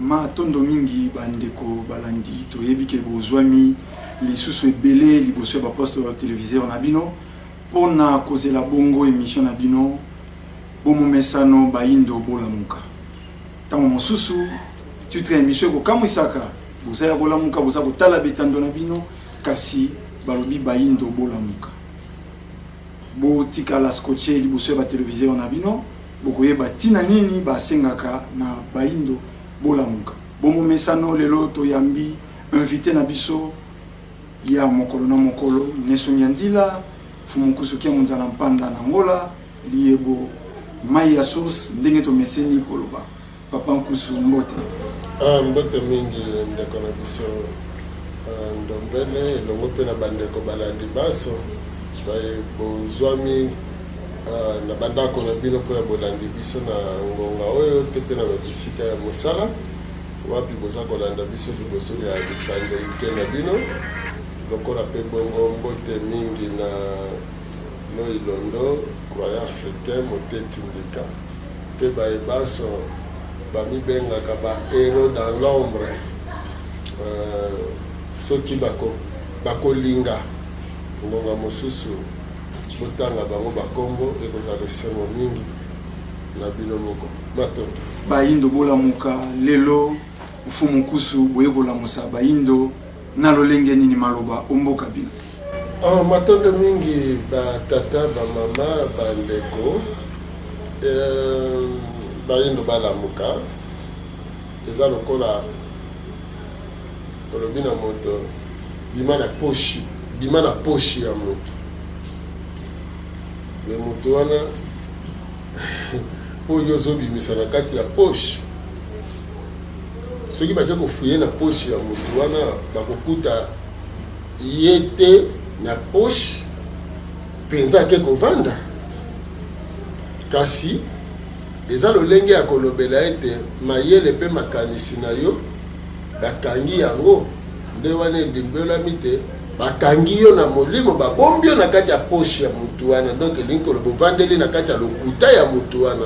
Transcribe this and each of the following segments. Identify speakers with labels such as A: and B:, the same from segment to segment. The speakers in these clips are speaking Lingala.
A: Matondo mingi ba ndeko balandi, toyebi ke bozwami lisusu ebele liboso ya ba poste ya televiseur na bino pona kozela bongo emission na bino Bomomesano Bayindo Bolamuka. Tango mosusu titre ya emission ekokamwisaka, boza ya kolamuka, boza kotala bitando na bino, kasi balobi Bayindo Bolamuka. Botikala scotche liboso ya ba televiseur na bino, bokoyeba tina nini basengaka na bayindo bolamuka. Bomomesano lelo toyambi invite na biso ya mokolo na mokolo, Neso Nyanzila, Mfumu Nkusu Kiamu Nzala Mpanda na Angola, liyebo mayi ya source ndenge tomeseni koloba. Papa Nkusu, mbote.
B: Ah, mbote mingi ndeko na biso ah, Ndombele elongo mpe na bandeko balandi banso baye bozwami ah, na bandako na bino mpo ya bolandi biso na ngonga oyo te mpe na babisika ya mosala wapi boza kolanda biso liboso lya bitando ike na bino lokola mpe bongo mbote mingi na Loi Londo croyant africain moteti ndika mpe baye banso bamibengaka ba heros dans l'ombre soki bako bakolinga ngonga mosusu botanga bango ba kombo ekozala esengo mingi na bino moko. Matondo.
A: Bayindo bolamuka lelo Mfumu Nkusu boye kolamusa bayindo na lolenge nini maloba o mboka bino?
B: Oh, matondo mingi ba tata, ba mama, ba ndeko. Eh, bayindo balamuka. Eza lokola olobi na moto bima na poshi, bima na poshi ya moto. Me moto wana oyo ozobimisa na kati ya poche, soki bake kofuye na poche ya moto wana bakokuta ye te na poche mpenza ake kovanda. Kasi eza lolenge ya kolobela ete mayele mpe makanisi na yo bakangi yango, nde wana elimbelami te bakangi yo na molimo, babombi yo na kati ya poche ya mutu wana. Donc elingi koloba ovandeli na kati ya lokuta ya mutu wana.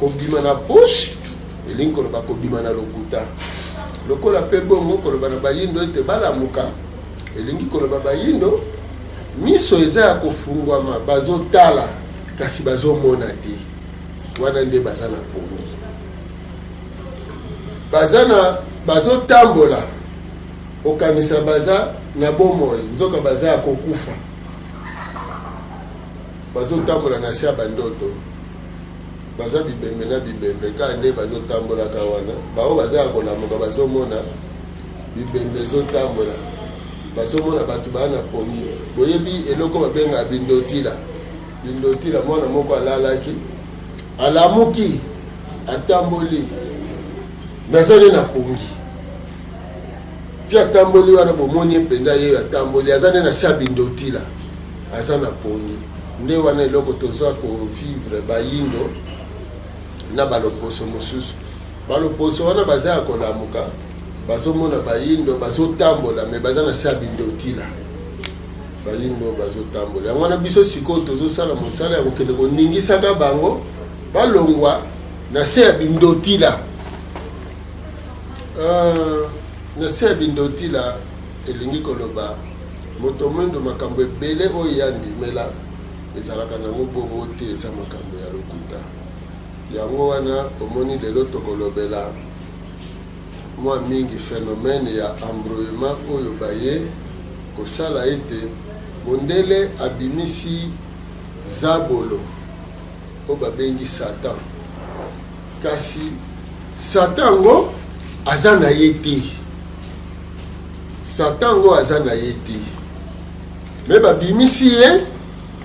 B: Kobima na poche elingi koloba kobima na lokuta. Lokola mpe bongo koloba na bayindo ete balamuka elingi koloba bayindo miso eza ya kofungwama, bazotala kasi bazomona te. Wana nde baza na pongi, baza na bazotambola okanisa baza na bomoi, nzoka baza ya kokufa, bazotambola na se ya bandoto. Baza bibembe na bibembe kaka nde bazotambolaka wana. Baoyo baza ya kolamuka bazomona bibembe ezotambola, bazomona bato baa na pongi. Boyebi eloko babengaka bindotila? Bindotila, mwana moko alalaki, alamuki, atamboli, me aza nde na pongi. Ti atamboli wana, bomoni ye mpenza, ye atamboli, aza nde na se ya bindotila, aza na pongi. Nde wana eloko toza ko vivre bayindo na baloposo mosusu. Baloposo wana baza ya kolamuka, bazomona bayindo bazotambola me baza na se ya bindotila. Bayindo bazotambola. Yango wana biso sikoyo tozosala mosala ya kokende koningisaka bango balongwa na se ya bindotila. Uh, na se ya bindotila elingi koloba Moto mwindo makambo ebele oyo ye andimela ezalaka nango bongo te, eza makambo ya lokuta. Yango wana omoni lelo tokolobela mwa mingi phenomène ya embrouillement oyo baye kosala ete mondele abimisi zabolo oyo babengi Satan. Kasi Satan yango aza na ye te. Satan ngo aza na ye te mais babimisi ye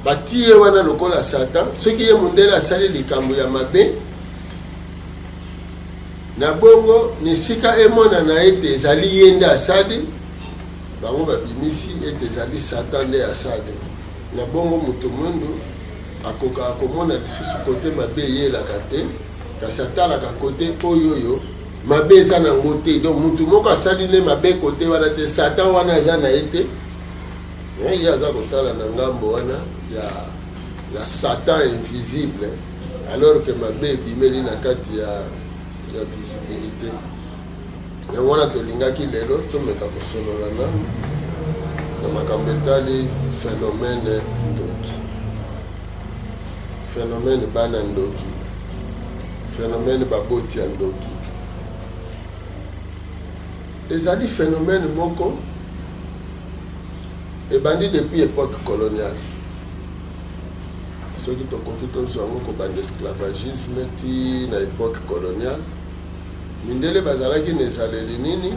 B: bati ye wana lokola Satan. Soki ye mondele asali likambo ya mabe na bongo, na esika emonana ete ezali ye nde asali, bango babimisi ete ezali Satan nde asali. Na bongo moto mwindu akokaka komona lisusu kote mabe eyelaka te, kasi atalaka kote oyo oyo mabe eza nango te. Donc mutu moko asali nde mabe kote wana te, Satan wana aza na ye te, mais ye aza kotala na ngambo wana ya Satan invisible, alors que mabe ebimeli na kati ya visibilité. Yango wana tolingaki lelo tomeka kosolola nanu na makambo etali phenomène ndoki, phenomène bana ndoki, phenomène baboti ya ndoki. Ezali phenomène moko ebandi depuis epoque coloniale. Soki tokoki tozwa yango kobanda esclavagisme ti na epoque coloniale. Mindele bazalaki na ezaleli nini?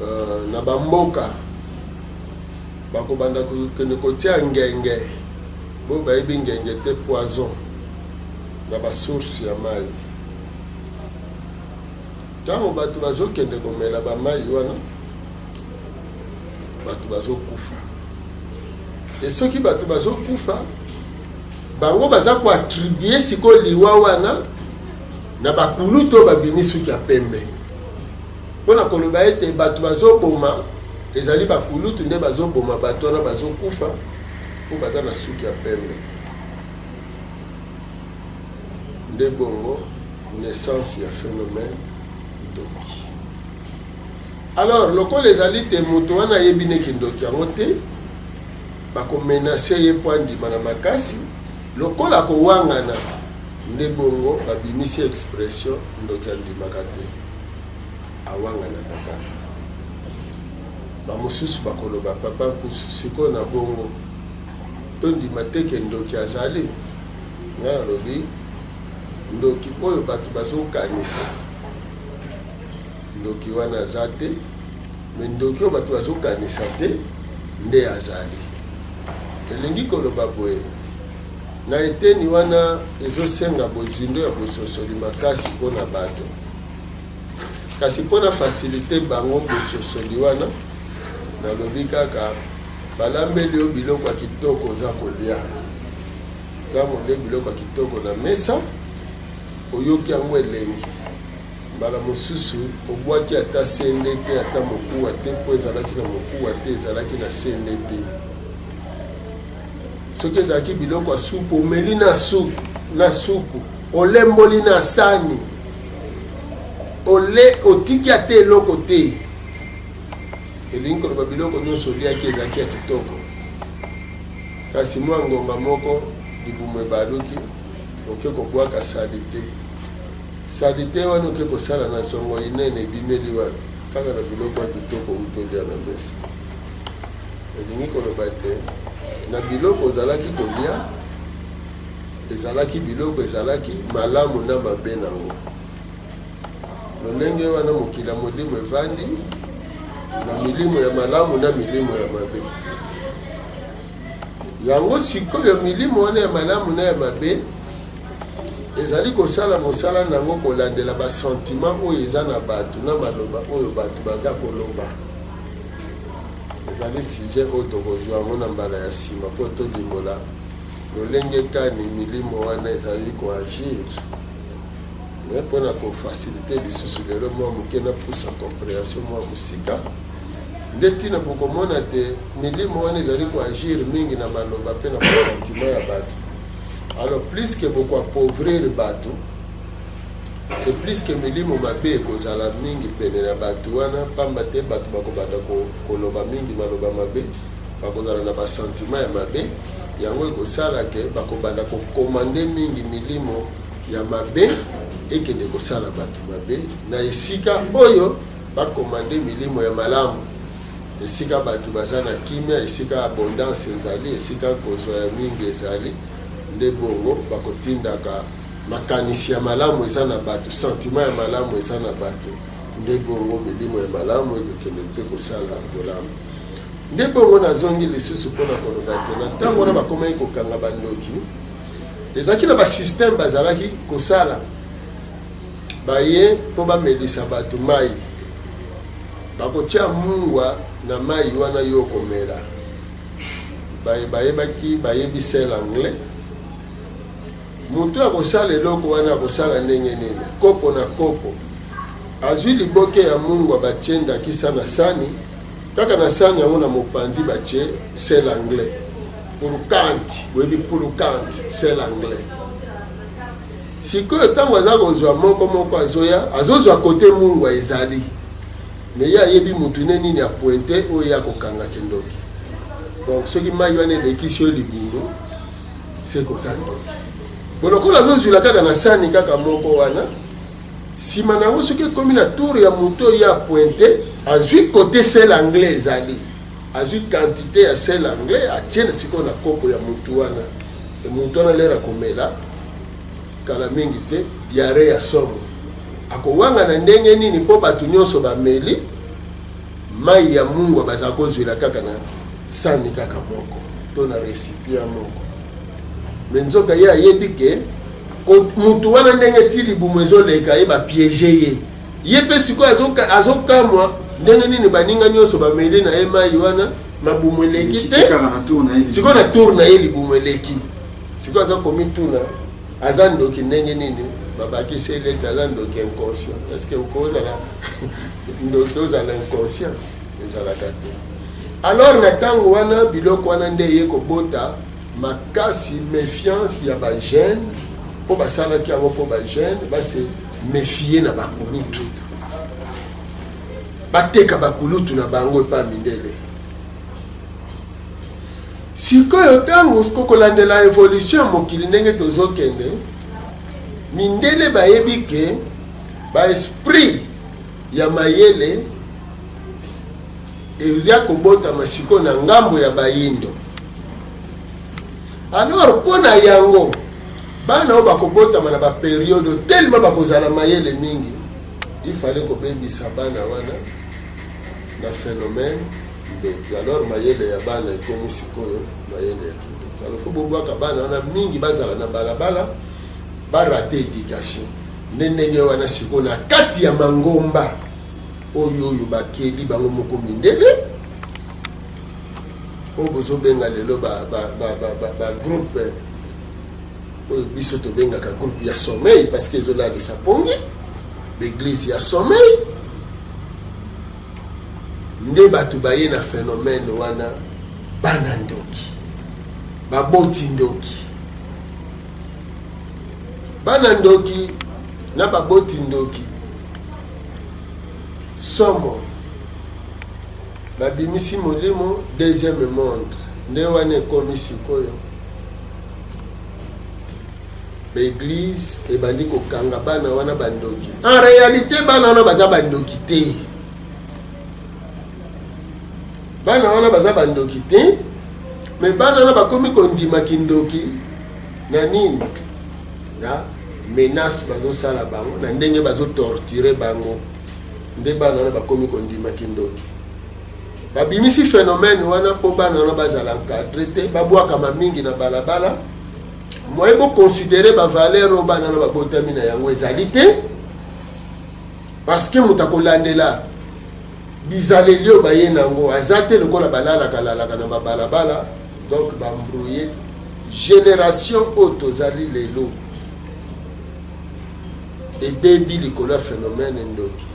B: Uh, na bamboka bakobanda kokende kotia ngenge, bo bayebi ngenge te, poison na basource ya mai. Ntango bato bazokende komela bamai wana, bato bazokufa. E soki bato bazokufa, bango baza koatribue sikoyo liwa wana na bakulutu oyo babimi suki ya pembe, mpo na koloba ete bato bazoboma ezali bakulutu nde bazoboma bato wana bazokufa mpo baza na suki ya pembe. Nde bongo naissance ya phenomène ndoki. Alors lokola ezali te moto wana ayebi ne kindoki yango te, bakomenase ye mpo andima na makasi. Lokola akowangana, nde bongo babimisi expression ndoki andimaka te, awanganaka kaka. Bamosusu bakoloba, Papa Nkusu, sikoyo na bongo tondima te ke ndoki azali? Ngai nalobi, ndoki oyo bato bazokanisa, ndoki wana aza te, me ndoki oyo bato bazokanisa te nde azali. Elingi koloba boye, na eteni wana ezosenga bozindo ya bososoli makasi mpo na bato, kasi mpo na facilite bango bososoli wana, nalobi kaka balambeli yo biloko ya kitoko oza kolia. Ntango olie biloko ya kitoko na mesa, oyoki yango elengi. Mbala mosusu obwaki ata sende te, ata mokuwa te, mpo ezalaki na mokuwa te, ezalaki na sende te. Soki ezalaki biloko ya supu, omeli na supu, na supu, olemboli na sani, ole otiki ata eloko te. Elingi koloba biloko nyonso oliaki ezalaki ya kitoko. Kasi mwa ngonga moko libumu ebaluki, oke kobwaka salite. Salite wana oke kosala na nsongo inene ebimeli wapi? Kaka na biloko ya kitoko outi olia na mesa. Elingi koloba ete na biloko ozalaki kolia, ezalaki biloko ezalaki malamu na mabe na yango. Lolenge wana mokili ya molimo evandi na milimo ya malamu na milimo ya mabe. Yango sikoyo milimo wana ya malamu na ya mabe ezali kosala mosala na yango kolandela basentiment oyo eza na bato na maloba oyo bato baza koloba. Ezali sujet oyo tokozwa yango na mbala ya nsima mpo tolimbola lolenge kani milimo wana ezali koagir. Mais mpo na kofacilite lisusu lelo mwa moke na pusa comprehension mwa mosika, nde ntina bokomona te milimo wana ezali koagir mingi na maloba mpe na basentiment ya bato. Alors plus que bokoappauvrir bato, c'est plus que milimo mabe ekozala mingi pene na bato wana, pamba te bato bakobanda koloba mingi maloba mabe, bakozala na basentiment ya mabe. Yango ekosala ke bakobanda kokomande mingi milimo ya mabe ekende kosala bato mabe na esika oyo bakomande milimo ya malamu, esika bato baza na kimia, esika abondance ezali, esika kozwa ya mingi ezali. Nde bongo bakotindaka makanisi ya malamu eza na bato, sentiment ya malamu eza na bato, nde bongo milimo ya malamu ekokende mpe kosala bolamu. Nde bongo nazongi lisusu mpo na koloba te na ntango wana bakomaki kokanga bandoki, ezalaki na basysteme bazalaki kosala baye mpo bamelisa bato mai, bakotia mungwa na mai wana yo okomela. Baye bayebaki bayebi sel anglais, moto akosala eloko wana akosala ndenge nini? Kopo na kopo azwi liboke ya mungwa batie ndakisa na sani, kaka na sani yango na mopanzi batie sel anglais pulukanti, boyebi pulukanti sel anglais. Sikoyo ntango aza kozwa moko moko, azoya azozwa kote mungwa ezali, me ye ayebi mutu ne nini apointe oyo ye akokanga kindoki. Donc soki mai wana elekisi yo libumu, se koza ndoki. Bo lokola azozwila kaka na sani kaka moko wana, nsima na yango soki ekomi na tour ya motu oyo ye apointe, azwi kote sel anglais ezali, azwi quantité ya sel anglais, atie sikoyo na kopo ya motu wana. E motu wana lere akomela, kala mingi te diarrhée ya somo. Akowanga na ndenge nini? Mpo bato nyonso bameli mai ya mungwa, bazala kozwela kaka na sani kaka moko to na récipient moko. Me nzoka ye ayebi ke mutu wana ndenge ti libumu ezoleka ye, bapiéger ye. Ye mpe sikoyo azokamwa ndenge nini baninga nyonso bameli na ye mai wana, mabumu eleki te. Sikoyo na tour na ye libumu eleki. Sikoyo aza komituna aza ndoki ndenge nini. Babakisi elete aza ndoki inconscient. Est ce que okozala ndoki ozala inconscient? Ezalaka te. Alors na ntango wana, biloko wana nde eye kobota makasi méfiance ya bajeune, mpo basalaki yango mpo bajeune base méfie na bakulutu, bateka bakulutu na bango epa mindele. Sikoyo ntango kokolandela évolution ya mokili ndenge tozokende, mindele bayebi ke baesprit ya mayele eza kobotama sikoyo na ngambo ya bayindo. Alors mpo na yango, bana oyo bakobotama na bapériode telema bakozala mayele mingi, il fallait kobebisa bana wana na phénomène ndoki. Alors mayele ya bana ekomi sikoyo mayele ya kindoki. Alors faut bobwaka bana wana mingi bazala na balabala, barater éducation. Nde ndenge wana sikoyo na kati ya mangomba oyo bakeli bango moko mindele, oyo bozobenga lelo bagroupe, oyo biso tobengaka groupe ya sommeil parce que ezolalisa pongi, l'église ya sommeil, nde bato baye na phénomène wana. Bana ndoki, baboti ndoki, bana ndoki na baboti ndoki. Somo babimisi molimo deuxième monde. Nde wana ekomi sikoyo baeglise ebandi kokanga bana wana bandoki. En réalité bana wana baza bandoki te, bana wana baza bandoki te. Me bana wana bakomi kondima kindoki na nini? Na menace bazosala bango, na ndenge bazotorturer bango, nde bana wana bakomi kondima kindoki. Babimisi phénomène wana mpo bana wana bazala encadré te, babwakama mingi na balabala. Moye boconsidérer bavaleur oyo bana wana babotami na yango ezali te, parce que moto akolandela bizaleli oyo baye nango aza te, lokola balalaka lalaka na babalabala. Donc baembrouiller génération oyo tozali lelo, ebebi likolo ya phénomène ndoki.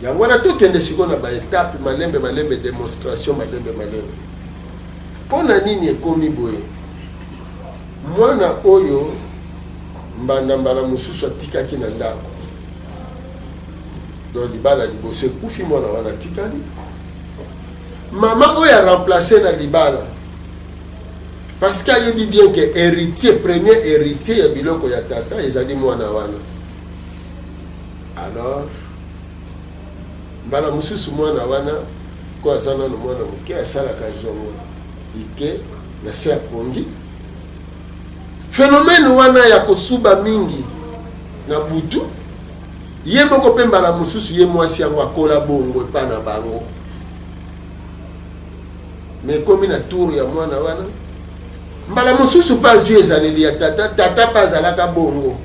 B: Yango wana tokende sikoyo na baétape malembe malembe, démonstration malembe malembe. Mpo na nini ekomi boye? Mwana oyo mbanda mbala mosusu atikaki na ndako, donc libala liboso ekufi, mwana wana atikali. Mama oyo aremplace na libala, parce que ayebi bien ke héritier, premier héritier ya biloko ya tata ezali mwana wana. Alors mbala mosusu mwana wana ko aza nano mwana moke, asalaka zongo ike na se ya pongi. Phénomène wana ya kosuba mingi na butu, ye moko mpe mbala mosusu ye mwasi yango akola bongo epa na bango. Me ekomi na tour ya mwana wana, mbala mosusu mpe azwi ezaleli ya tata. Tata mpe azalaka bongo.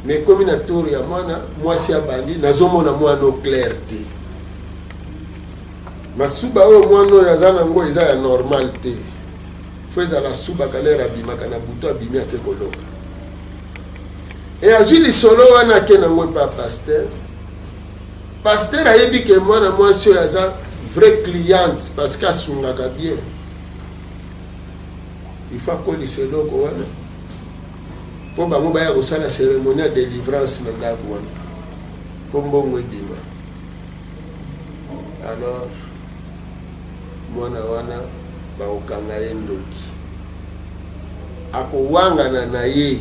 B: Me ekomi na tour ya mwana mwasi, abandi nazomona mwana o clair te. Masuba oyo mwana oyo aza nango eza ya normal te. Faut ezala asubaka lere abimaka na butu, abimi ake koloka. E azwi lisolo wana, ake nango epa pasteur. Pasteur ayebi ke mwana mwasi oyo aza vraie cliente parce que asungaka bien. Il faut akolisa eloko wana. Mpo bango baya kosala cérémonie ya délivrance na ndako wana mpo mbongo ebima. Alors mwana wana bakokanga ye ndoki, akowangana na ye.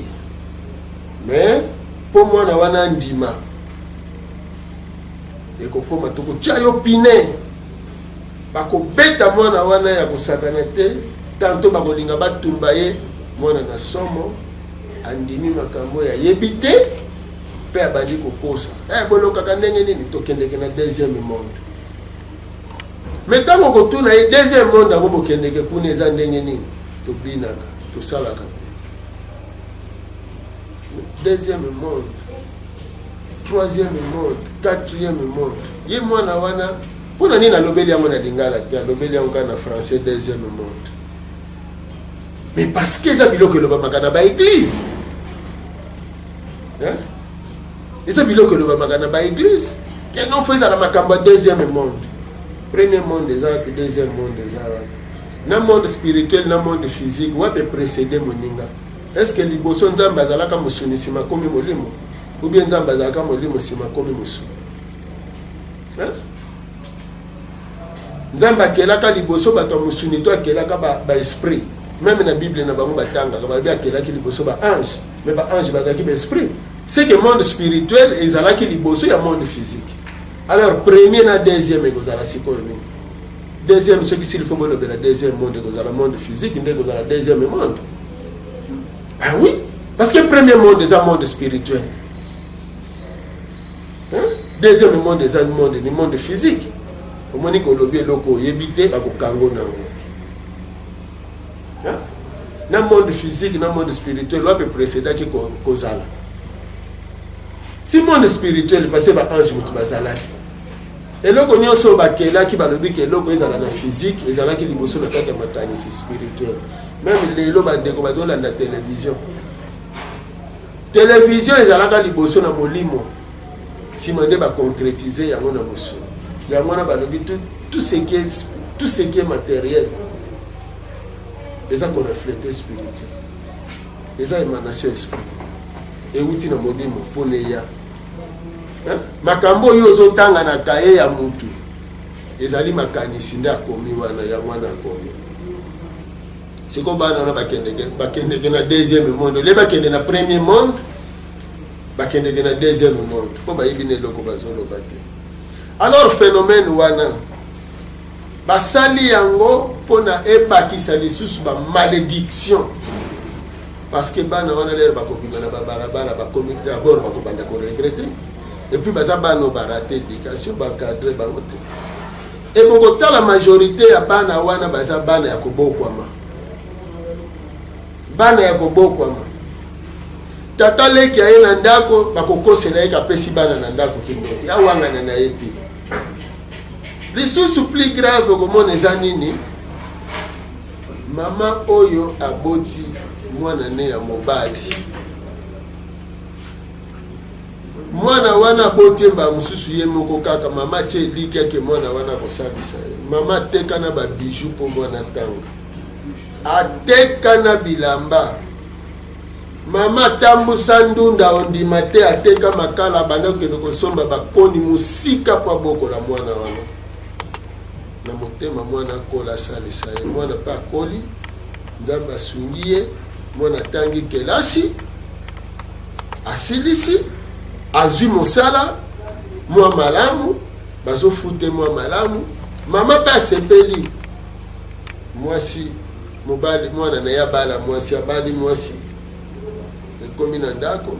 B: Mais mpo mwana wana andima, ekokoma tokotia yo pine. Bakobeta mwana wana ya kosakana te. Tanto bakolinga batumba ye mwana na somo, andimi makambo oyo ayebi te mpe abandi kokosa. Bolokaka ndenge nini? Tokendeke na deuxième monde. Mais ntango kotuna ye deuxième monde yango, bokendeke kuna eza ndenge nini? Tobinaka, tosalaka deuxième monde, troisième monde, quatrième monde. Ye mwana wana, mpona nini alobeli yango na lingala te? Alobeli yango kaka na français, deuxième monde. Mais parce que eza biloko elobamaka na baéglise, eza biloko elobamaka na baéglise ke non, faut ezala makambo ya deuxième monde. Premier monde eza wapi? Deuxième monde eza wapi? Na monde spirituel na monde physique, wapi précédé moninga? Est ce que liboso Nzambe azalaka mosuni, nsima akomi molimo, ou bien Nzambe azalaka molimo, nsima akomi mosuni? Nzambe akelaka liboso bato ya mosuni to akelaka baesprit ba? Même na Bible na bango batangaka, balobi akelaki liboso baange, mais baange bazalaki baesprit. C'est que monde spirituel ezalaki liboso ya monde physique. Alors premier na deuxième ekozala sikoyo nini? Deuxième, soki s'il faut bolobela deuxième monde, ekozala monde physique nde ekozala deuxième monde. Ah oui, parce que premier monde eza monde spirituel, hein? Deuxième monde eza monde ni monde physique. Omoni, kolobi eloko oyebi te, bakokango nango. Na monde physique na monde spirituel, wapi précédaki kozala? Si monde spirituel, parce que baange moto bazalaki. Eloko nyonso oyo bakelaki, balobi ke eloko ezala na physique ezalaki liboso na kati ya makanisi spirituel. Même lelo bandeko bazolanda télévision, télévision ezalaka liboso na molimo, nsima nde baconcrétise yango na mosuni. Yango wana balobi tout ce qui est matériel eza korefléter spirituel, eza émanation esprit, euti na molimo mpona eya. Makambo oyo ozotanga na kaye ya mutu ezali makanisi nde akomi wana. Yango wana akomi. Sikoyo bana wana bakendeke na deuxième monde, ole bakende na premier monde, bakendeke na deuxième monde mpo bayebi na eloko bazoloba te. Alors phénomène wana basali yango mpona ebakisa lisusu bamalédiction, parce que bana wana lere bakobima na babalabala, bakomi d'abord bakobanda koregretter. Et puis baza bana oyo barater éducation, baencadrer bango te. E bokotala majorité ya bana wana baza bana ya kobokwama, bana ya kobokwama. Tata leki aye na ndako, bakokosela ye, kapesi bana na ndako kindoki, awangana na ye te. Lisusu plus grave okomona eza nini? Mama oyo aboti mwana ne ya mobali, mwana wana aboti ye mbala mosusu ye moko kaka. Mama atie eliki ake mwana wana akosalisa ye. Mama ateka na babijoux mpo mwana tanga, ateka na bilamba. Mama atambusa ndunda, ondima te, ateka makala, abanda kokende kosomba bakoni mosika mpo abokola mwana wana na motema. Mwana akola, asalisa ye. Mwana mpe akoli, Nzambe asungi ye, mwana atangi kelasi, asilisi, azwi mosala mwa malamu, bazofute mwa malamu. Mama mpe asepeli. Mwasi, mobali, mwana na ye abala mwasi, abali mwasi, ekomi na ndako.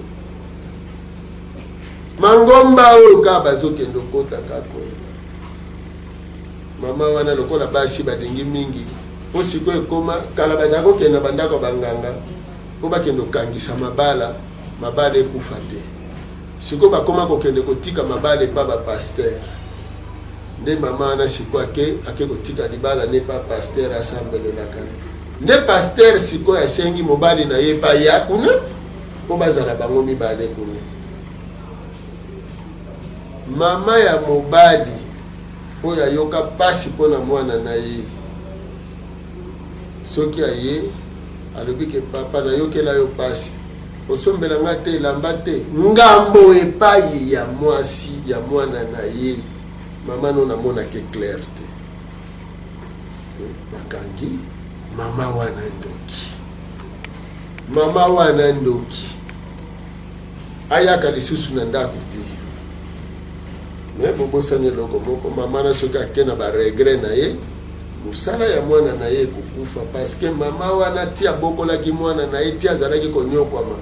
B: Mangomba oyo kaka bazokende okota kaka oyo mama wana, lokola basi balingi mingi mpo sikoyo ekoma. Kala bazala kokende na bandako ya banganga mpo bakende kokangisa mabala, mabala ekufa te. Sikoyo bakoma kokende kotika mabala epa bapasteur. Nde mama wana sikoyo ake kotika libala ne pa pasteur asambelelaka ye. Nde pasteur sikoyo asengi mobali na ye epai ya kuna mpo bazala bango mibale kuna. Mama ya mobali oyo ayoka mpasi mpo na mwana na ye, soki aye, alobi ke: "Papa, nayokela yo mpasi." Osombela nga te elamba te. Ngambo epayi ya mwasi ya mwana na ye. Mama no namonake clair te. Bakangi mama wana ndoki. Mama wana ndoki. Ayaka lisusu na ndako te. Mais bobosani eloko moko, mama na soki ake na ba regret na ye, mosala ya mwana na ye ekokufa parce que mama wana ti abokolaki mwana na ye ti azalaki konyokwama.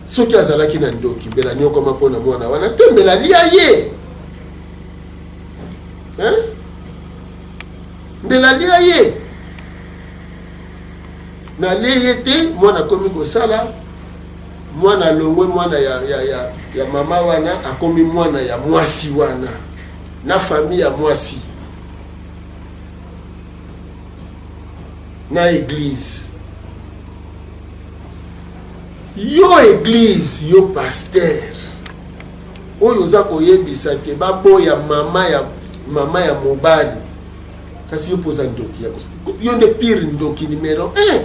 B: Soki azalaki na ndoki mbela anyokwama mpo na mwana wana te, mbela alia ye. Hein? Mbela alia ye. Nalie ye te, mwana akomi kosala, mwana alongwe mwana ya, ya, ya, ya mama wana akomi mwana ya mwasi wana na famille ya mwasi na eglise. Yo eglise, yo pasteur oyo oza koyebisa ke baboya mama ya mama ya mobali, kasi yo mpo oza ndoki ya yo nde pire ndoki numero 1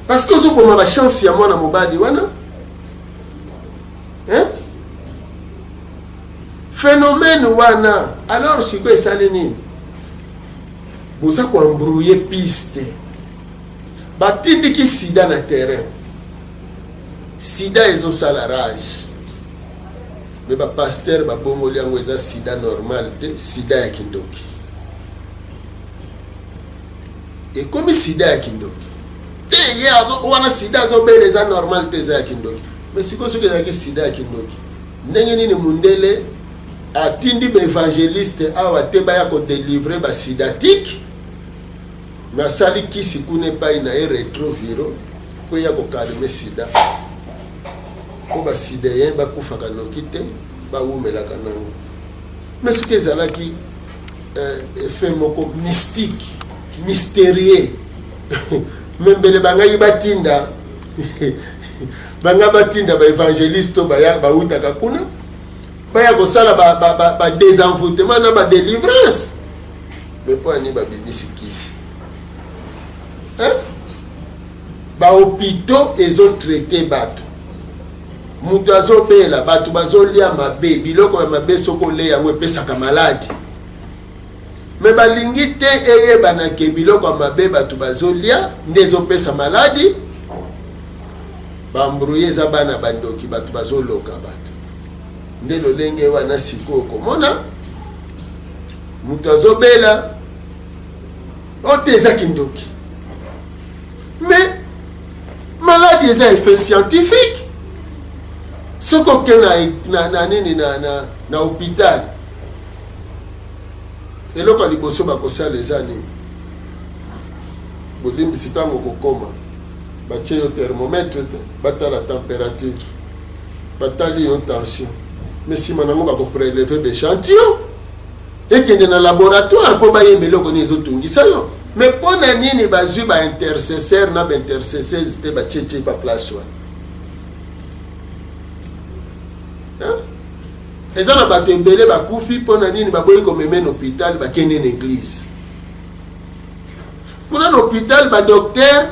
B: parce que ozoboma ba chance ya mwana mobali wana, hein? Phénomène wana alors sikoyo esali nini? Boza koembrouiller piste, batindiki sida na terrain, sida ezosala rage, mais bapasteur babongoli yango, eza sida normal te, sida ya kindoki. Ekomi sida ya kindoki te, ye wana sida azobela eza normal te, eza ya kindoki. Mais sikoyo soki ezalaki sida ya kindoki, ndenge nini mundele atindi baévangéliste awa te baya kodélivrer basidatique, mais asali kisi kuna epai na ye rétroviro po eya kocalmer sida, mpo basidéen bakufaka noki te, bawumelaka nango? Mais soki ezalaki effet moko mystique, mystérieux, mais mbele bangai batinda banga batinda baévangéliste oyo baya bautaka kuna, baya kosala badésenvoûtement na badélivrance. Mais mpo ani babimisi kisi, hein? Bahôpitaux ezotraiter bato, moto azobela, bato bazolia mabe, biloko ya mabe, soki olia yango epesaka maladi. Mais balingi te eyebana ke biloko ya mabe bato bazolia nde ezopesa maladi. Baembrouiller, eza bana bandoki, bato bazoloka bato nde lolenge wana. Sikoyo komona moto azobela o te, eza kindoki, mais maladi eza effet scientifique. Soki oke na nini na hôpital, eloko ya liboso bakosala eza nini? Bolimbisi, ntango kokoma batie yo thermomètre te, batala température, batali yo tension, mais nsima nango bakoprélever baéchantillon, ekende na laboratoire mpo bayeba eloko nini ezotungisa yo. Mais mpo na nini bazwi baintercesseur na baintercesseuse te, batietie baplace wana? Eza na bato ebele bakufi. Mpo na nini baboyi komeme na hôpital, bakende na église? Kuna na hôpital badocteur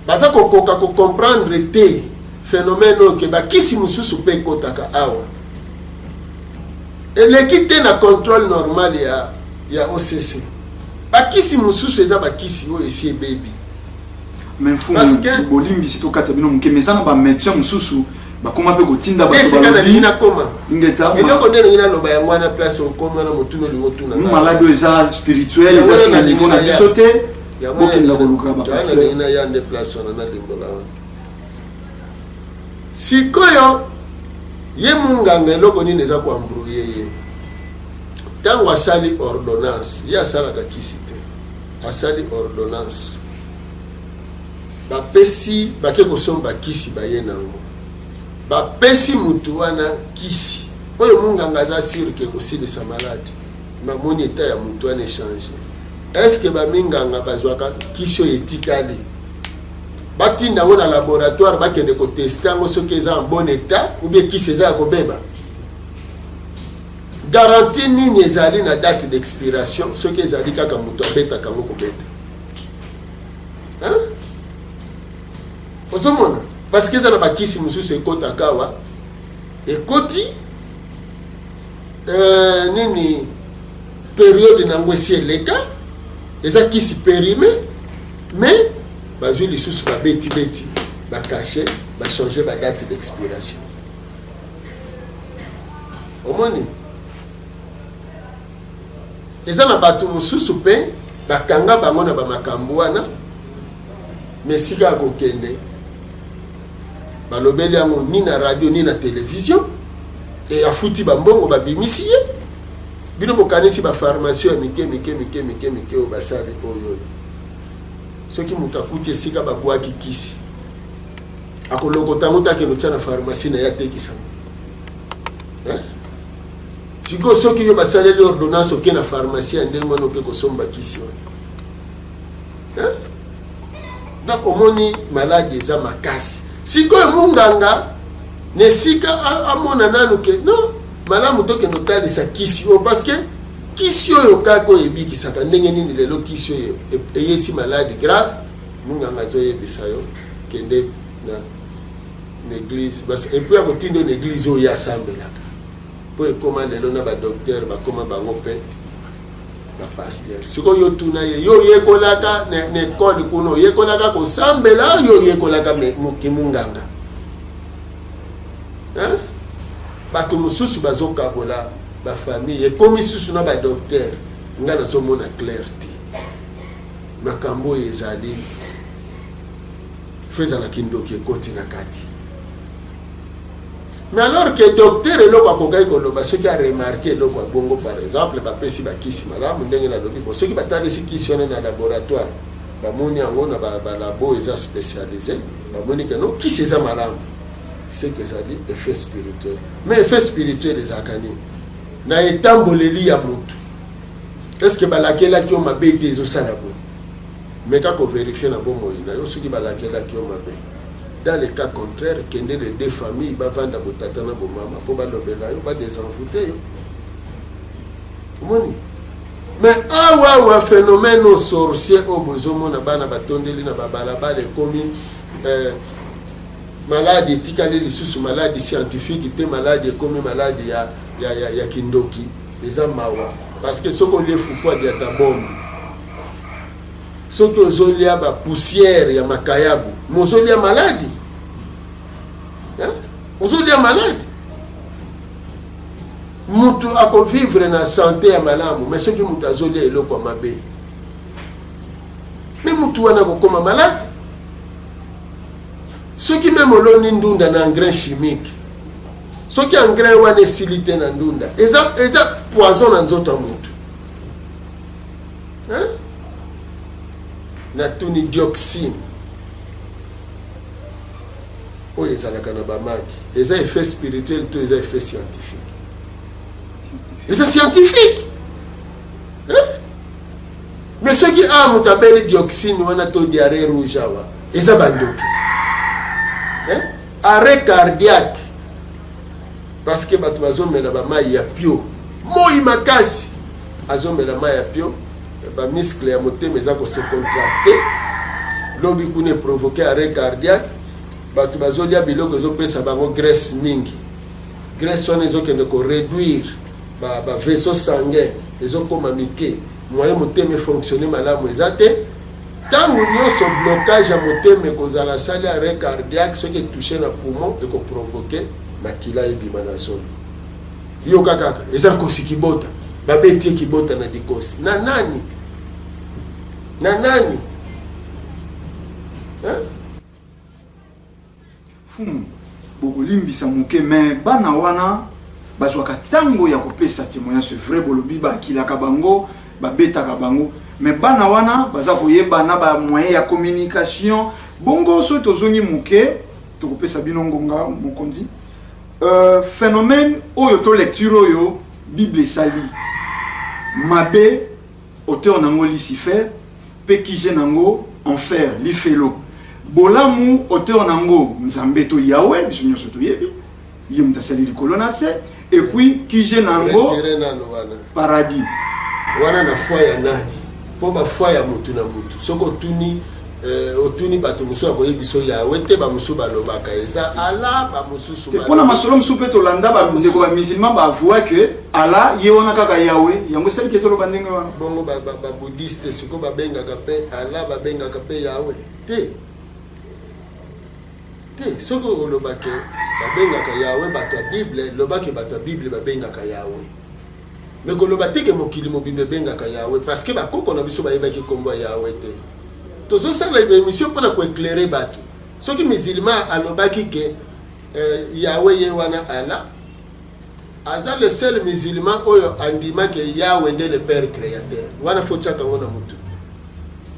B: baza kokoka kocomprendre te phénomène oyo ke bakisi mosusu mpe ekɔtaka awa, eleki te na contrôle normal ya OCC. Bakisi mosusu eza bakisi oyo esi ebebi.
A: Mais mfumu, bolimbisi, tokata bino moke, mais eza na bamédecin mosusu bakoma mpe kotinda bato.
B: Esika nalingi nakoma.
A: Ingeta.
B: Eloko nde nalingi naloba yango wana, place okomi wana, motuna olingi otuna.
A: Maladi oyo eza spirituel, eza na niveau na biso te, bokenda koluka
B: bapasteur. Nalingi naya nde place wana, nalimbola wana. Sikoyo ye munganga, eloko nini eza koembrouiller ye? Ntango asali ordonnance, ye asalaka kisi te, asali ordonnance, bapesi, bake kosomba kisi, baye nango, bapesi mutu wana kisi oyo munganga aza sûr ke kosilisa maladi. Namoni état ya mutu wana echanger. Est-ce baminganga bazwaka kisi oyo etikali, batinda yango na laboratoire, bakende kotester yango soki eza en bon état ou bien kisi eza ya kobeba? Garantie nini ezali na date d'expiration soki ezali kaka moto abetaka yango kobeta, hein? Ozomona, parce que eza na bakisi mosusu ekotaka awa, ekoti nini, période nango esi eleka, eza kisi périmé, mais bazwi lisusu, babetibeti bacachet, bachange badate d'expiration. Omoni, eza na bato mosusu mpe bakanga bango na bamakambo wana, mais esika ya kokende, balobeli yango ni na radio ni na télévision, e afuti bambongo, babimisi ye. Bino bokanisi bapharmacie ya mike mike mike mike mike oyo basali oyo, oyo soki moto akuti esika babwaki kisi, akolokota yango te, akende otya na pharmacie na ye, atekisa. Sikoyo soki yo basaleli ordonnance, oke na pharmacie ya ndenge wana, oke kosomba kisi wana, donc omoni maladi eza makasi. Sikoyo munganga na esika amona nanu ke non, malamu tokende otalisa kisi oyo, parce que kisi oyo kaka oyo ebikisaka ndenge nini, lelo kisi oyo eyesi maladi grave, munganga azoyebisa yo kende na église. Et puis akotinda na église oyo asambelaka, mpo ekóma lelo na badocteur bakóma bango mpe bapasteur. Sikoyo yo tuna ye: yo oyekolaka na ekole kuna, oyekolaka kosambela, yo oyekolaka kimunganga? Bato mosusu bazokabola bafamille, ekomi susu na badocteur. Nga nazomona clair te. Makambo oyo ezali fo ezalaki ndoki ekoti na kati. Mais alors que docteur, eloko akokaki koloba soki aremarquer eloko ya bongo, par exemple bapesi bakisi malamu ndenge nalobi bo, soki batalisi kisi wana na laboratoire, bamoni yango na balabo eza spécialisé, bamoni ke no, kisi eza malamu, c'est que ezali effet spirituel. Mais effet spirituel ezalaka nini na etamboleli ya motu? Est ce que balakelaki yo mabe te? Ezosala boye, meka kovérifier na bomoi na yo soki balakelaki yo mabe. Dans le cas contraire, kende les deux familles bavanda, botata na bomama, mpo balobela yo, badésenvoûter yo. Omoni, mais awa awa phénomène o sorcier oyo bozomona, bana batondeli na babalabala, ekomi maladi etikali lisusu maladi scientifique te, maladi ekomi maladi ya kindoki. Eza mawa, parce que soki olie fufu adiata bombe, soki ozolia bapoussière ya makayabu, mozolia maladi, ozolia maladi. Mutu akovivre na santé ya malamu, mais soki mutu azolia eloko ya mabe, mais mutu wana akokóma malade. Soki même oloni ndunda na engrais chimique, soki engrais wana esili te na ndunda, eza poison na nzoto ya mutu. Natuni, dioxine oyo ezalaka na bamaki, eza effet spirituel to eza effet scientifique? Eza scientifique. Mais soki awa moto abeli dioxine wana to diarrhée rouge, awa eza bandoki, arrêt cardiaque, parce que bato bazomela bamai ya pio, moi makasi, azomela mai ya pio, bamuscle ya motema eza kose contracter, lobi kuna eprovoquer arrêt cardiaque. Bato bazolia biloko ezopesa bango graisse mingi, graisse wana ezokende koréduire bavaisseau sanguin, ezokóma mike, moyen motema efonctionne malamu eza te. Ntango nyonso blocage ya motema ekozala, sali arrêt cardiaque. Soki etouche na poumon, ekoprovoquer makila ebima na zolo. Yoka kaka, eza nkosi kibota, babeti ye kibota na likosi na nani na nani, hein?
A: Fumu, bokolimbisa moke, mais bana wana bazwaka ntango ya kopesa témoignage. C'est vrai, bolobi bakilaka bango, babetaka bango, mais bana wana baza koyeba na bamoyen ya communication. Bongo soki tozongi moke, tokopesa bino ngonga, mokonzi. Phénomène oyo to lecture oyo Bible esali mabe, auteur nango Lucifer, mpe QG nango enfer, lifelo. Bolamu, auteur nango Nzambe to Yawe, biso nyonso toyebi ye moto asali likolo na se, et puis QG nango
B: Retire nano wana.
A: Paradis.
B: Wana na foi ya nani? Mpo bafoi ya mutu na mutu, soki otuni Otuni bato mosusu, akoyebi biso Yawe te. Bamosusu balobaka eza Allah, bamosusu
A: mpona masolo mosusu mpe tolanda, bandeko bamusulman baavouer que Allah ye wana kaka Yawe. Yango esaliki toloba ndenge wana.
B: Bongo babouddhiste sikoyo babengaka mpe Allah, babengaka mpe Yawe te te. Soki olobake babengaka Yawe bato ya Bible, lobake bato ya Bible babengaka Yawe, mais koloba te ke mokili mobimba ebengaka Yawe, parce que bakoko na biso bayebaki nkombo ya Yawe te. Tozosala émission mpona koéclairer bato. Soki musulman alobaki ke Yawe ye wana Allah, aza le seul musulman oyo andimaki Yawe nde le père créateur wana. Faut tiaka yango na motu,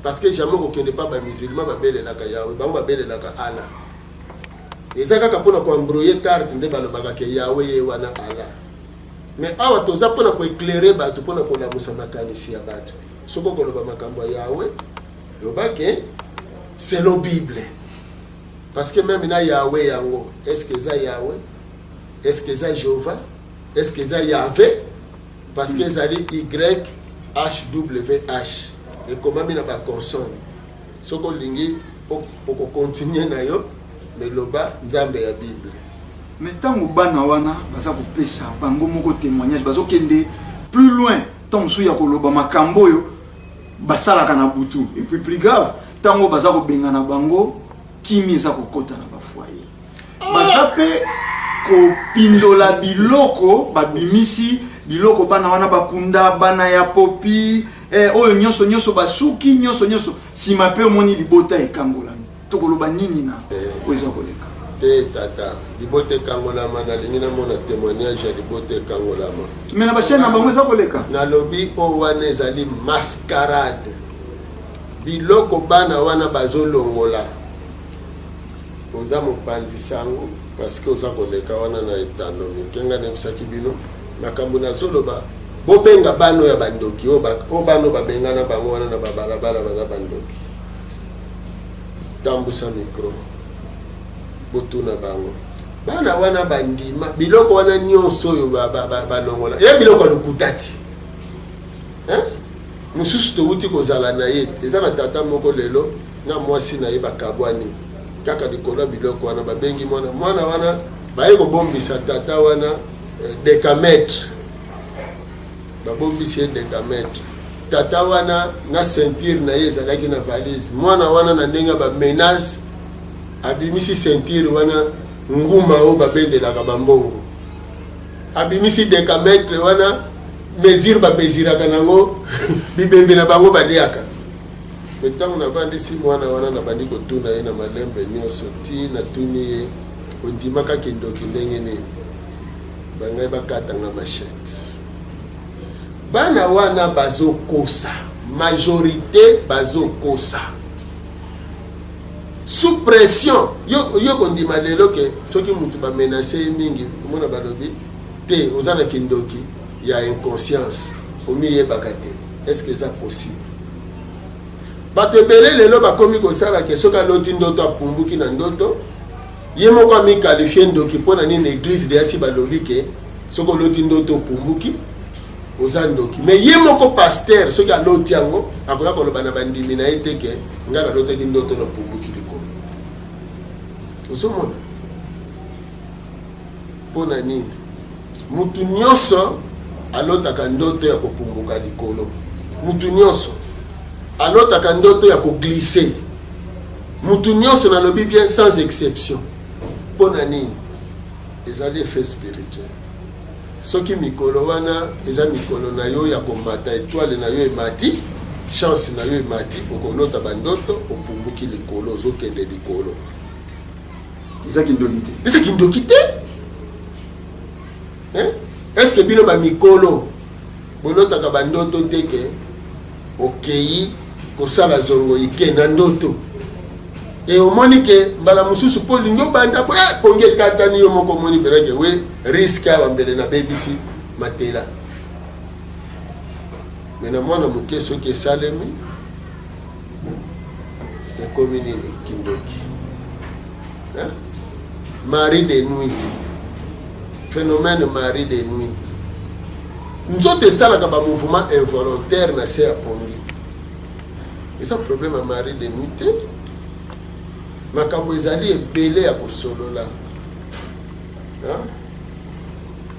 B: parce que jamais kokende pa bamusulman babelelaka Yawe. Bango babelelaka Allah. Eza kaka mpona koembrouiller carte nde balobaka ke Yawe ye wana Allah. Mais awa toza mpona koéclairer bato, mpona kolamusa makanisi ya bato. Soki okoloba makambo ya Yawe, loba ke selon Bible, parce que même na Yawe yango, est ce que eza Yawe, est ce que eza Jéhovah, est ce que eza Yahve? Parce que ezali y h w h, ekomami na baconsonne. Soki olingi, okocontinuer na yo, mais loba Nzambe ya Bible.
A: Mais ntango bana wana baza kopesa bango moko témoignage, bazokende plus loin, ntango mosusu ya koloba makambo oyo basalaka na butu. Et puis plus grave, ntango baza kobengana bango, kimi eza kokɔta na bafoyer, baza mpe kopindola biloko, babimisi biloko bana wana bakunda, bana ya popi oyo nyonso nyonso, basuki nyonso nyonso. Nsima mpe omoni libota ekangolami. Tokoloba nini na oyo eza koleka?
B: Te, tata, libota ekangolama, nalingi namona témoignage ya libota ekangolama.
A: Mais na bachaîne na bango eza koleka.
B: Nalobi, oyo wana ezali mascarade. Biloko bana wana bazolongola, oza mopanzi sango, parce que oza koleka wana na etando mike. Nga nayebisaki bino makambo nazoloba. Bobenga bana oyo ya bandoki, oyo bana oyo babengana bango wana na babalabala, baza bandoki. Tambusa micro, botuna bango. Bana wana bandima biloko wana nyonso oyo balongola ya biloko ya lokuta ti. Mosusu towuti kozala na ye, eza na tata moko lelo na mwasi na ye bakabwani kaka likolo ya biloko wana. Babengi mwana, mwana wana baye kobombisa tata wana décamètre. Babombisi ye décamètre. Tata wana na ceinture na ye ezalaki na valise. Mwana wana, na ndenge ya bamenace, abimisi ceinture wana, nguma oyo babendelaka bambongo. Abimisi décamètre wana, mesure bamesiraka nango bibembe na bango baliaka. Mais ntango navandisi mwana wana, nabandi kotuna ye na malembe nyonso, ti natuni ye: "Ondimaka kindoki ndenge nini?" Bangai bakatanga machette. Bana wana bazokosa, majorité bazokosa sous pression. Yo kondima lelo ke soki mutu bamenacer ye mingi, omona balobi te oza na kindoki ya inconscience, omiyebaka te. Est ce que eza possible? Bato ebele lelo bakomi kosala ke soki aloti ndoto, apumbuki na ndoto, ye moko amikalifier ndoki. Mpo na nini? Église deyasi balobi ke soki oloti ndoto opumbuki, oza ndoki. Mais ye moko pasteur, soki aloti yango, akoya koloba na bandimi na ye te ke ngai nalotaki ndoto, napumbuki likolo. Ozomona mpo na nini? Mutu nyonso alotaka ndoto ya kopumbuka likolo, mutu nyonso alotaka ndoto ya koglisser, mutu nyonso, nalobi bien, sans exception. Mpo na nini? Ezali effet spirituel. Soki mikolo wana eza mikolo na yo ya komata, étoile na yo emati, chance na yo emati, okolota bandoto opumbuki likolo, ozokende likolo.
A: Eza kindoki te?
B: Eza kindoki te. Est ce que bino bamikolo bolotaka bandoto te ke okei kosala zongo ike na ndoto e omoni ke mbala mosusu mpo olingi obanda po pongi ekatani, yo moko omoni mpenza ke we risque awa, mbele nabebisi matela? Mais na mwana moke, soki esalemi, ekomi nini? Kindoki. Mari de nuit, phénomène mari de nuit, nzoto esalaka bamouvement involontaire na se ya pongi, eza problème ya mari de nuit te. Makambo ezali ebele ya kosolola. Hein?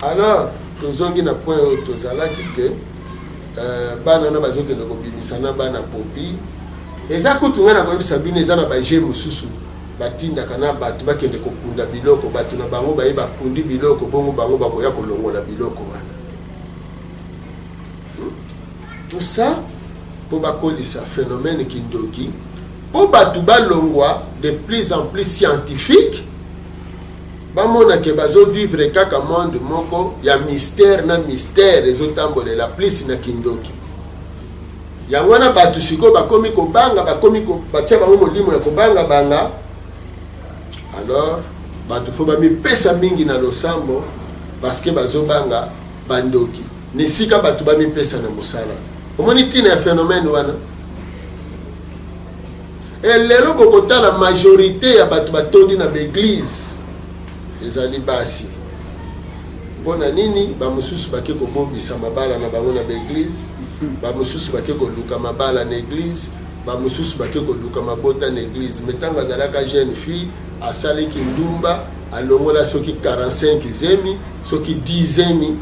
B: Alors, tozongi na point oyo tozalaki ke euh, bana wana bazokende kobimisa na bana popi. Eza kutu ngai nakoyebisa bino, eza na baje mosusu batindaka na bato bakende kokunda biloko, bato na bango baye bakundi biloko, bongo bango bakoya kolongola biloko wana. Hmm? Tout ça mpo bakolisa phénomène kindoki, mpo bato balongwa de plus en plus scientifique, bamona ke bazovivre kaka monde moko ya mystère na mystère ezotambolela plus na kindoki. Yango wana bato sikoyo bakomi kobanga, bakomi batia bango molimo ya kobanga banga. Alors bato fo bamipesa mingi na losambo parce que bazobanga bandoki, na esika bato bamipesa na mosala. Omoni ntina ya phénomène wana? E lelo bokotala majorité ya bato batondi na baeglise ezali basi. Mpo na nini? Bamosusu bake kobongisa mabala na bango na baeglise, bamosusu bake koluka mabala na eglise, bamosusu bake koluka mabota na eglise. Me ntango azalaka jeune fille, asaliki ndumba, alongola soki 45 zemi, soki 10 zemi.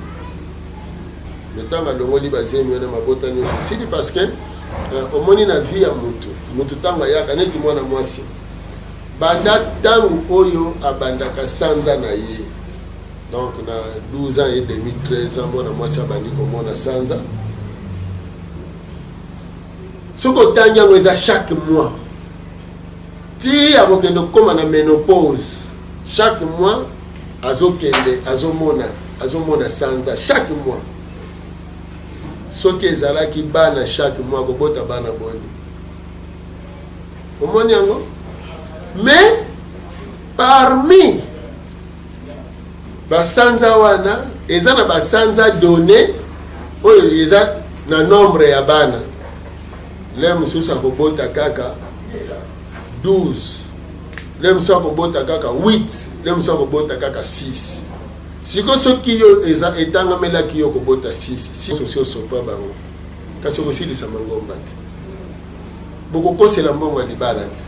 B: Me ntango alongoli bazemi wana, mabota nyonso esili, parce que omoni na vie ya mutu, mutu ntango ayaka neti mwana mwasi, banda ntango oyo abandaka sanza na ye, donc na 12 ans et demi, 13 ans, mwana mwasi abandi komona sanza. Soki otangi yango, eza chaque mois ti akokende kokóma na ménopause. Chaque mois azokende, azomona sanza chaque mois. Soki ezalaki bana chaque mois, akobota bana boni? Omoni yango? Mais parmi basanza wana, eza na basanza donné oyo eza na nombre ya bana. Le mosusu akobota kaka 12, le mosusu akobota kaka 8, le mosusu akobota kaka 6. Siko soki yo eza etangamelaki yo kobota 6, 6 osi osopa bango, kasi okosilisa mangomba te, bokokosela mbongo ya libala te,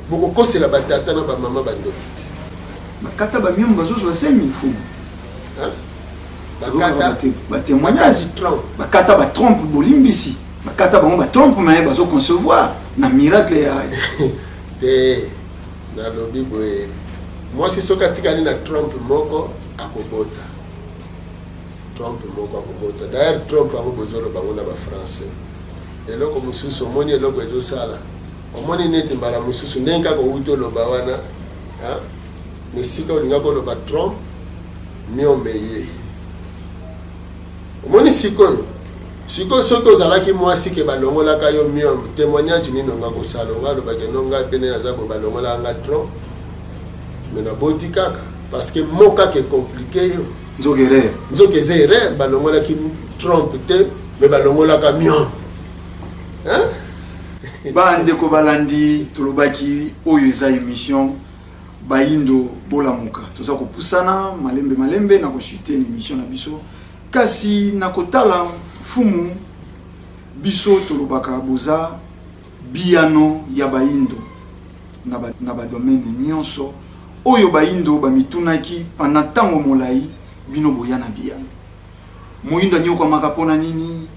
B: Bokokosela batata na bamama bandoki te.
A: Bakata bamiomo, bazozwa zemi, mfumu.
B: Bakata
A: batémoignage, bakata batrompe, bolimbisi, bakata bango batrompe, me bazoconcevoir na miracle ya
B: Te, nalobi boye, mwasi soki atikali na trompe moko, akobota. Trompe moko, akobota. D'ailleurs trompe yango bozoloba yango na bafrançais eloko mosusu. Omoni eloko ezosala, omoni neti mbala mosusu ndenge kaka owuti oloba wana, na esika olinga koloba trompe, myome ye. Omoni sikoyo? Sikoyo soki ozalaki mwasi ke balongolaka yo myome, témoignage nini onga kosala? Onga alobaki no, ngai mpe nde naza boye, balongolaka nga trompe, me naboti kaka, parce que mo kaka ecompliquer yo.
A: Nzoka erreur.
B: Nzoka eza erreur. Balongolaki trompe te, me balongolaka myome.
A: Bandeko balandi, tolobaki oyo eza émission Bayindo Bolamuka. Toza kopusana malembe malembe na kochuter na émission na biso, kasi na kotala mfumu, biso tolobaka boza biyano ya bayindo na badomaine nyonso oyo bayindo bamitunaki pendant ntango molai. Bino boya na biyano. Moyindo anyokwamaka mpona nini?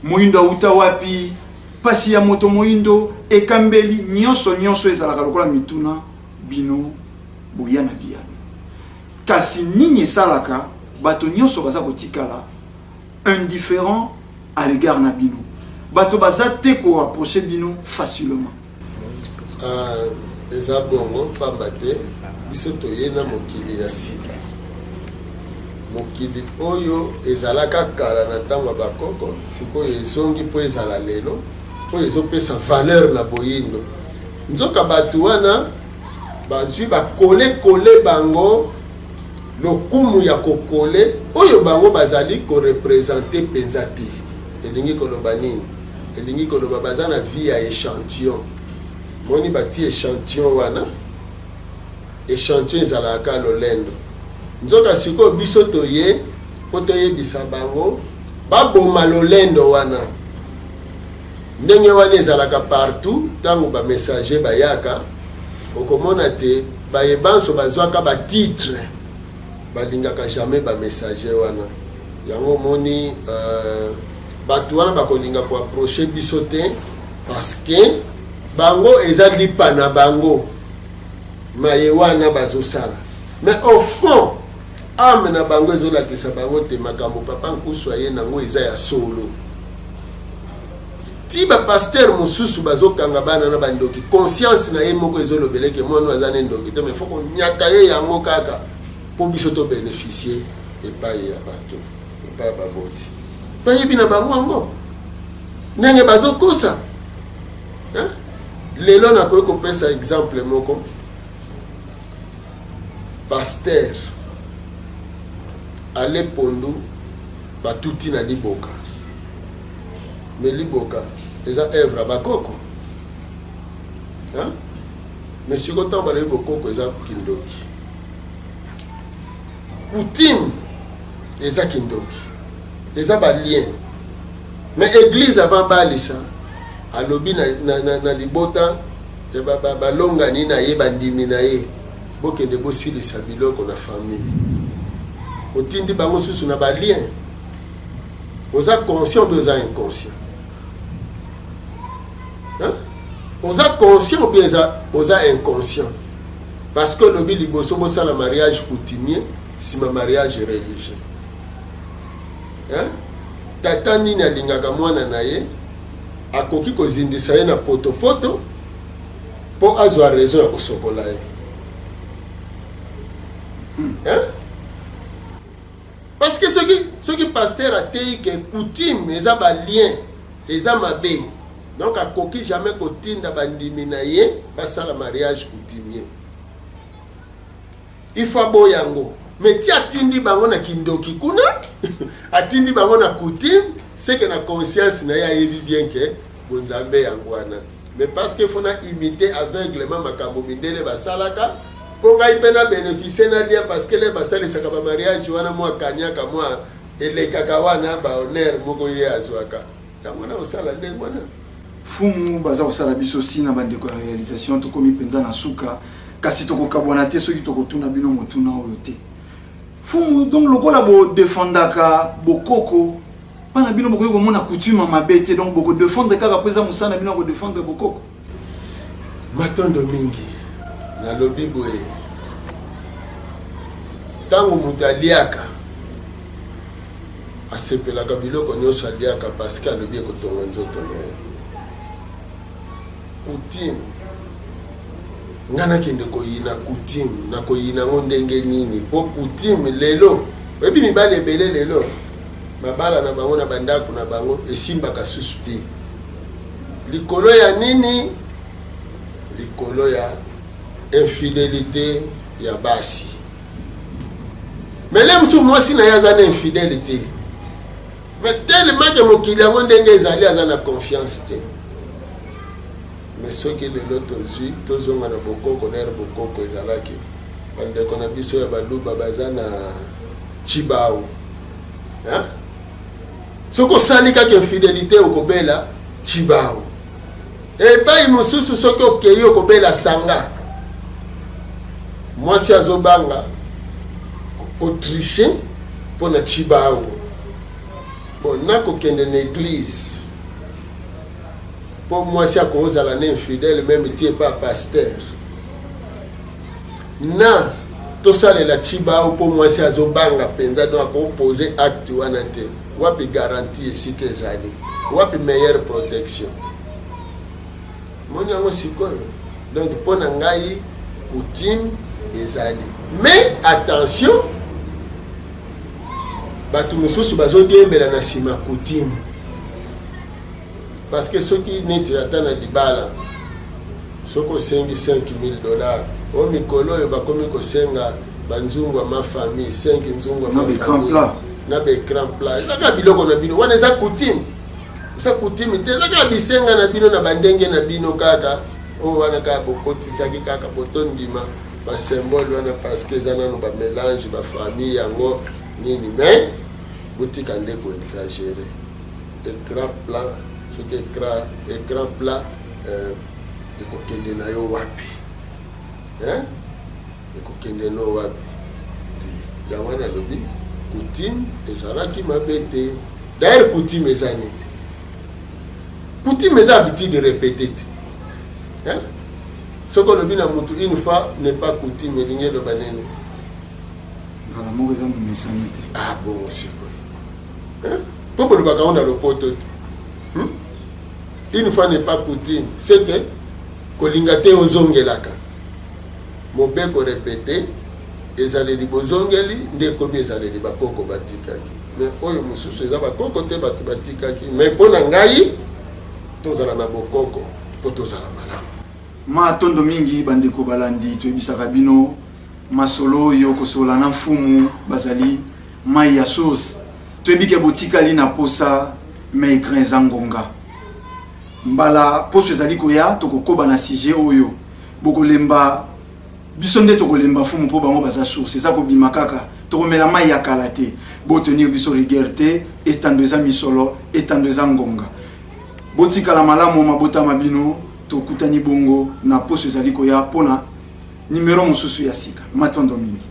A: Moyindo auta wapi? Pasi ya moto moyindo, ekambeli nyonso nyonso ezalaka lokola mituna. Bino boya na biyano, kasi nini esalaka bato nyonso baza kotikala indifférent à l'égard na bino? Bato baza te koapproche bino facilement.
B: Ah, eza bongo pamba te biso toye na mokili ya sika. Mokili oyo ezalaka kala na ntango ya bakoko, sikoyo ezongi mpo ezala lelo, oyo ezopesa valeur na boyindo. Nzoka bato wana bazwi bakolekole bango lokumu ya kokole oyo bango bazali koreprésenter mpenza te. Elingi koloba nini? Elingi koloba baza na vie ya échantillon. Moni bati échantillon wana, échantillon ezalaka lolendo. Nzoka sikoyo biso toye mpo toyebisa bango baboma lolendo wana. Ndenge wana ezalaka partout. Ntango bamessager bayaka, okomona te baye banso bazwaka batitre balingaka jamais bamessager wana. Yango omoni, bato wana bakolinga koapprocher biso te, parce que bango eza lipa na bango maye wana bazosala. Mais au fond, âme na bango ezolakisa bango te makambo papa Nkusu aye nango eza ya solo. Ti bapasteur mosusu bazokanga bana na bandoki, conscience na ye moko ezolobeleke mwana oyo aza ne ndoki te, mais faut konyata ye yango kaka mpo biso tobénéficie epai ya bato, epai ya baboti. Bayebi na bango yango ndenge bazokosa. Lelo nakoki kopesa exemple moko: pasteur ale pondu batuti na liboka, mais liboka eza œuvre ya bakoko. Mais sikoyo, ntango balobi bokoko eza kindoki, coutume eza kindoki, eza balien. Mais église, avant balisa, alobi na libota ya balongani na ye, bandimi na ye: bokende bosilisa biloko na famille. Otindi bango susu na balien. Oza conscient mpe oza inconscient, hein? Oza conscient ou bien oza inconscient? Parce que olobi liboso bosala mariage coutumier, nsima mariage religieux, hein? Tata nini alingaka mwana na ye akoki kozindisa ye na potopoto mpo azwa raison ya kosokola ye, hein? Parce que soki pasteur ateyi ke coutume eza balien, eza mabe, donc akoki jamais kotinda bandimi na ye basala mariage coutumier. Il faut aboya yango. Mais ti atindi bango na kindoki kuna, atindi bango na coutume, c'est que na conscience na ye ayebi bien ke bonzambe yango wana. Mais parce que faut na imiter aveuglement makambo mindele basalaka, mpo ngai mpe na bénéficie na lia, parce que le basalisaka bamariage wana, mwa kaniaka mwa elekaka wana, bahonneur moko ye azwaka yango wana, osala ndenge wana.
A: Fumu, baza kosala biso si na bandeko ya réalisation, tokomi mpenza na suka, kasi tokokabwana te soki tokotuna bino motuna oyo te. Fumu, donc lokola bodefendaka bokoko, mpa na bino bokoki komona coutume mabe te? Donc bokodefendre kaka mpo eza mosala na bino ya kodefendre bokoko?
B: Matondo mingi. Nalobi boye: ntango moto aliaka, asepelaka biloko nyonso aliaka, parce que alobi ekotonga nzoto na ye. Coutume, nga nakende koyina coutume, nakoyina yango ndenge nini? Mpo coutume lelo, oyebi, mibali ebele lelo mabala na bango na bandako na bango esimbaka susu te. Likolo ya nini? Likolo ya infidélité ya basi. Mais le mosusu mwasi na ye aza na infidèle te, mais tellement ke mokili yango ndenge ezali, aza na confiance te. Mais soki lelo tozwi, tozonga na bokoko, nere bokoko ezalaki, bandeko na biso ya Baluba baza na chibau. Soki osali kaka infidélité, okobela chibau. Epai mosusu, soki okei, okobela sanga. Mwasi azobanga kotricher mpo na chibau. Bon, nakokende na église mpo mwasi akozala na infidèle, même ti epa pasteur, na tosalela chibau mpo mwasi azobanga mpenza, donc akopose acte wana te. Wapi garantie? Esika ezali wapi meilleure protection? Moni yango sikoyo. Donc mpo na ngai, coutume ezali, mais attention, bato mosusu bazodiembela na nsima coutume, parce que soki neti ata na libala, soki osengi 5000 $, o mikolo oyo bakomi kosenga banzungu ya mafamille, 5 nzungu ya mafamille na baécran plat, eza kaka biloko na bino wana. Eza coutume? Eza coutume te, eza kaka bisenga na bino na bandenge na bino kaka oyo wana, kaka bokotisaki kaka botondima basymbole wana, parce que eza nano bamélange bafamille yango nini. Mais botika nde koexagérer. Écran plat Soki écran, écran plat ekokende na yo wapi, hein? Ekokende no wapi? Yango wana alobi coutume ezalaki mabe te. D'ailleurs, coutume eza nini? Coutume eza habitude répété te, hein? Soki olobi na mutu "une fois n'est pas coutume", elingi eloba nini?
A: Mbala moko eza momesano te.
B: Ah bon, sikoyo mpo bolobaka ngo na lopoto te, Une fois n'est pas coutume, c'est que kolinga te ozongelaka mobeko répété. Ezaleli bozongeli nde ekomi ezaleli bakoko batikaki. Mais oyo mosusu eza bakoko te, bato batikaki. Mais mpo na ngai, tozala na bokoko mpo tozala malamu.
A: Matondo mingi, bandeko balandi. Toyebisaka bino masolo oyo kosola na mfumu bazali mai ya source. Toyebi ke botikali na posa, mais écran eza ngonga. Mbala poso ezali koya, tokokoba na sujet oyo. Bokolemba biso nde tokolemba mfumu mpo bango baza source, eza kobima kaka. Tokomela mai ya kala te. Botenir biso rigueur te. Etando eza misolo, etando eza ngonga. Botikala malamu, mabotama bino. Tokutani bongo na poso ezali koya mpona nimero mosusu ya sika. Matondo mingi.